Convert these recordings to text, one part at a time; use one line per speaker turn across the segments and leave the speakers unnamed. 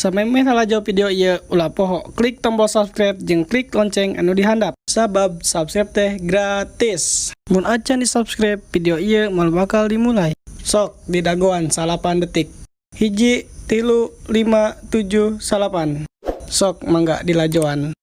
Samemeh lalajo video ieu, ulah poho klik tombol subscribe jeung klik lonceng anu dihandap. Sabab subscribe teh gratis. Mun acan di subscribe, video ieu moal bakal dimulai. Sok didagoan 9 detik. 1, 3, 5, 7, 9. Sok mangga dilajoan.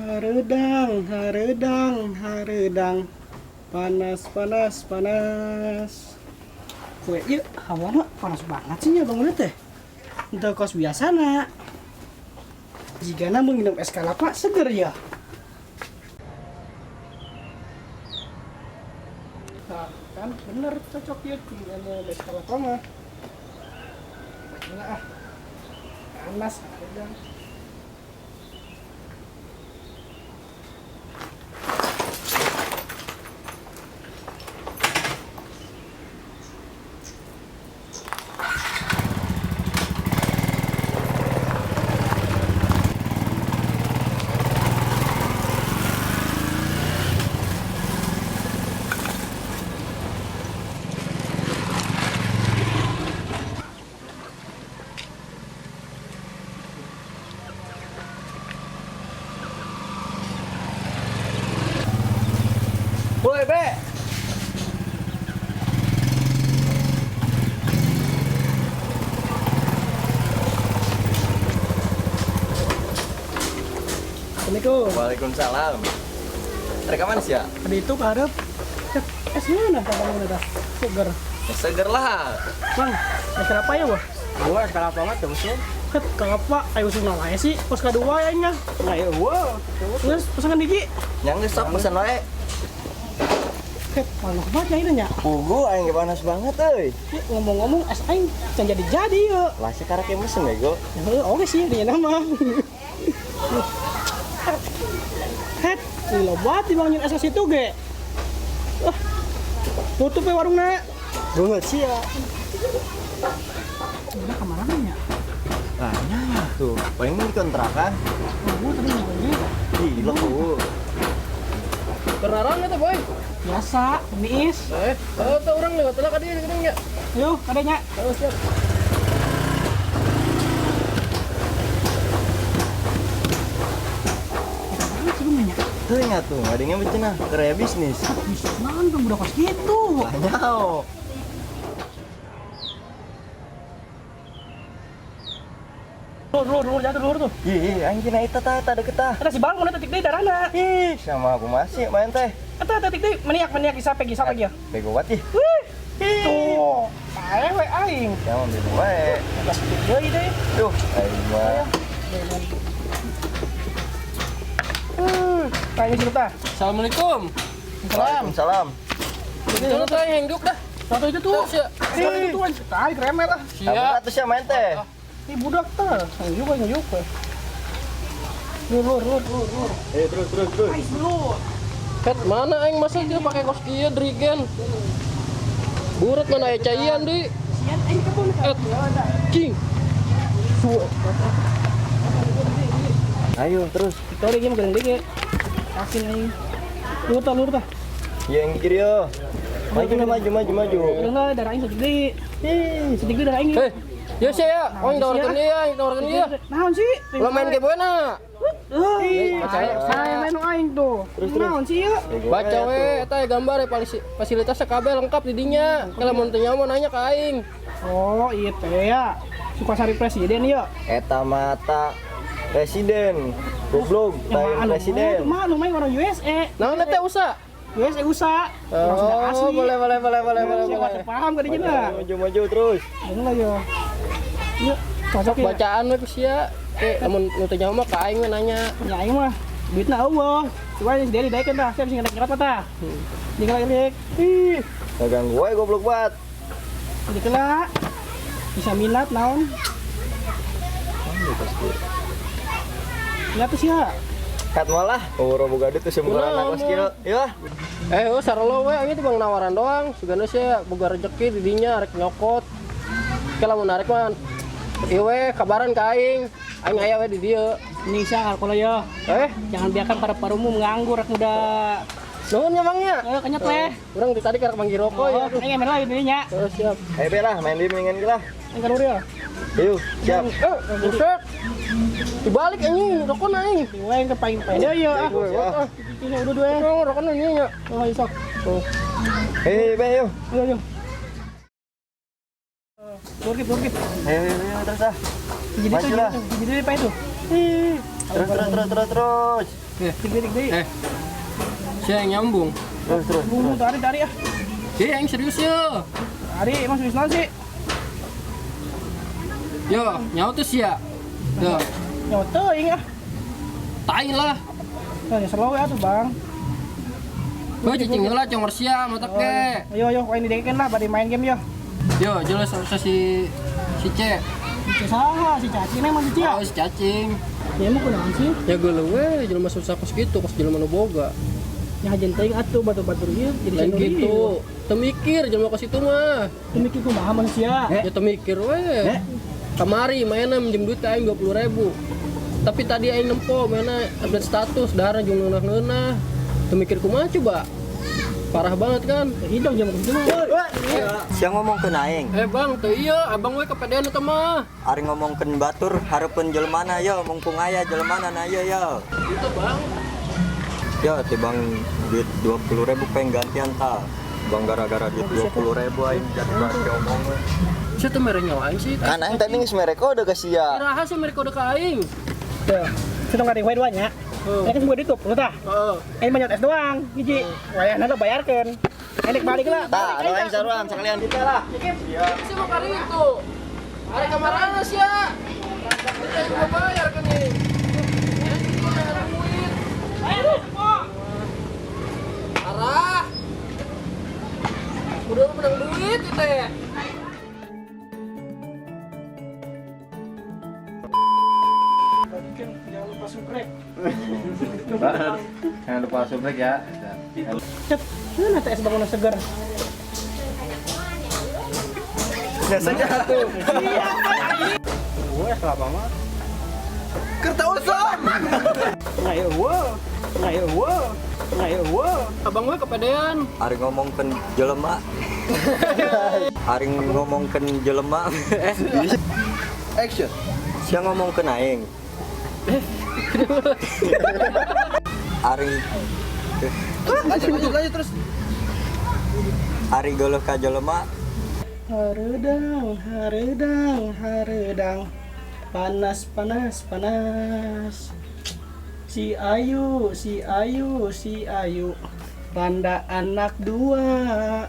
Hareudang, hareudang, hareudang. Panas, panas, panas. Kue ieu hawana panas banget sih nya bangunna teh. Henteu kos biasana. Jigana mun nginum es kalapa seger ya. Nah, kan bener cocok ya minum es kalapa mah. Gila ah. Panas hareudang.
Woi, Be.
Assalamualaikum.
Waalaikumsalam. Rekaman sih ya?
Tadi itu keharap. Cek, es mana kamu udah seger.
Ya, seger lah.
Bang, es kelapa ya, wah?
Gua es kelapa mah tuh usum.
Ket kelapa, ayo usum wae sih. Pos kadua ya nya.
Nah, ya gua.
Terus pesan diki.
Yang geus sok pesan wae.
Ket, panas banget ya ini nya.
Pugu aing ge panas banget euy.
Ngomong-ngomong es aing can jadi-jadi yeuh.
Lah sekarang kayak mesen bego.
Heuh, oke sih dia nama. Het, lilo banget dibangunin es situ ge. Wah, tutup ya warungnya.
Banget sih ya.
Udah kemana nya?
Lah nya tuh, paling di kontrakan.
Oh, tadi ngomongnya.
Gila tuh.
Terarang eta, Boy.
Biasa, miis.
Oh, tuh orang lewat lah ka dieu geuning nya.
Yuk, adanya.
Oh, siap.
Tuh nya tuh, adanya becenah, keraya bisnis.
Bisnis naon bang budak kos gitu.
Lah nyao.
Lur, lur, lur, jatuh lur tuh.
Ih, aing cenah eta tah, eta deket tah.
Eta si bangun eta tik deui darahna.
Ih, sama aku masih main teh.
Eta eta tik deui maniak maniak disape gisape ge.
Bego banget ih.
Wih. Tuh, paeh we aing.
Jangan bego wae.
Eta tik deui deui.
Duh, aing mah.
Tanya situ tah.
Assalamualaikum.
Waalaikumsalam.
Itu tuh yang hidup dah.
Satu itu tuh.
Siap.
Satu itu tuh tai kremet ah.
Siap.
Atuh sia main teh.
Ini budak tah. Juga juga. Lur lur lur lur lur.
Terus terus terus.
Ais dulu.
Het, mana aing masa dia pakai kos kieu drigen. Buret mana aya caian deui.
Sian aing kebun.
Et. Cing.
Ayo terus.
Kita lagi mau geuning deui. Yakin aing. Lur tah lur tah.
Yang kiri yo. Maju maju maju maju.
Lur lah darah aing sedikit deui.
Ih,
Sedikit deui darah aing.
Heh. Ya sih ya, aing tawarkeun ieu, aing tawarkeun ieu.
Naon sih?
Lo main game na.
Baca saya main aing tuh. Naon sih ieu?
Baca we eta gambar ya fasilitasnya kabeh lengkap di dinya. Kalau mun teu nyaman nanya ka aing.
Oh, iya teh ya. Sukasari presiden ya.
Eta mata presiden. Goblok, lain presiden.
Mah lu main orang USA.
Naon teh USA?
USA USA. Orang sudah asli.
Oh, boleh boleh boleh boleh boleh.
Siapa paham ka dinya lah.
Maju maju terus.
Bener lah yo. Yuk, cocok ya.
Bacaan we ku sia. Lamun nu teu nyaho mah ka aing we nanya.
Ya aing mah duitna eueuh. Coba yang sendiri daekeun tah, siap sing ngerek tah. Tinggal lagi.
Ih, ganggu wae goblok banget.
Jadi kela bisa minat naon. Lihat tuh sih ya.
Kat malah, umur boga duit tuh semburan kos kieu. Yeuh.
Eh, oh sarelo we aing teh bang nawaran doang. Sugana sia boga rezeki di dinya rek nyokot. Ke lamun narik mah ieu we kabaran ka aing. Aing aya we di dieu.
Ini sia kalau ya.
Eh,
Jangan biarkan para parumu menganggur rek muda.
Nuhun nya Bang nya.
Ayo kenyet weh.
Urang di tadi karek manggil rokok ya.
Oh, aing main lagi dirinya.
Oh, siap.
Ayo be lah, main di mendingan lah.
Aing kan ya.
Yuk, siap.
Eh, buset. Dibalik anjing, rokok aing.
Wah, yang kepaing paing. Ya ya ah.
Ya.
Ini udah dua.
Rokok rokok ini nya.
Oh, iya sok.
Oh.
Eh, be yuk.
Ayo ayo. Turkip, turkip.
Ayo, ayo, ayo, terus ah.
Jadi
Maju
tuh,
lah.
jadi apa itu? Ih,
Terus, terus, terus, terus, terus.
Eh,
dik dik dik.
eh. Sia yang nyambung.
Terus, terus.
Bung, tarik tarik ah.
Eh, aing serius ya.
Tarik, emang serius naon sih?
Yo, nyawa tuh sia. Yo,
Nyawa teuing ah.
tai lah.
Nah, ya slow ya tuh, Bang.
Gue cicing heula congor sia mata ke.
Ayo ayo, aing didekeun lah bari main game yo.
Yo, jelas sama si si C.
Si saha, si cacing emang si Cia.
Oh, si cacing.
Ya emang kunaon sih?
Ya geuleuh we jelema susah kos gitu, kos jelema nu boga.
Ya hajen teuing atuh batu-batu ieu jadi
Lain
sendiri.
gitu. Teu mikir jelema kos itu mah.
Teu mikir kumaha manusia.
Ya teu mikir we. Kamari mainna minjem duit ka aing 20.000. Tapi tadi aing nempo mainna update status dahar jeung ngeunah-ngeunah. Teu mikir kumaha coba. Parah banget kan?
Ya hidung jam kos itu mah.
Sia ngomongkeun aing,
Eh bang, teu iya, abang we kepedean eta mah.
ari ngomongkeun batur hareupeun jelemana yo, mumpung aya jelemana na yo yo.
Itu bang.
Yo tibang duit 20.000 pengen gantian ta. Bang gara-gara duit 20.000 aing jadi basi omong we.
Sia teu mere nyawa aing sih.
Kan aing tadi geus mere kode ke sia.
Iraha sih mere kode ka aing.
Tuh. Situ nggak ada duanya.
Oh.
Ya kan gua duit 20 tah.
Heeh.
Ini banyak es doang, hiji. Wayahna lo bayarkeun. Enek balik lah.
Tah, anu aing saruan sekalian kita lah.
Sia mau kari itu. Are kamarana sia. Kita juga bayar kan nih. Ya, itu ada duit. Arah. Udah menang duit itu ya.
Bagikan jangan lupa subscribe.
Jangan lupa subscribe ya.
Cep, mana TS bangunan segar?
Biasa tuh.
Gue kelapa mah.
Kertausan.
Nggak ya, wow. Nggak ya, wow. Nggak ya, wow.
Abang gue kepedean.
Ari ngomongkeun jelema. Ari ngomongkeun jelema.
Action.
Sia ngomongkeun aing. Ari
Lanjut, lanjut, lanjut terus.
ari geuleuh ka jelema.
Hareudang, hareudang, hareudang. Panas, panas, panas. Si Ayu, si Ayu, si Ayu. Randa anak dua.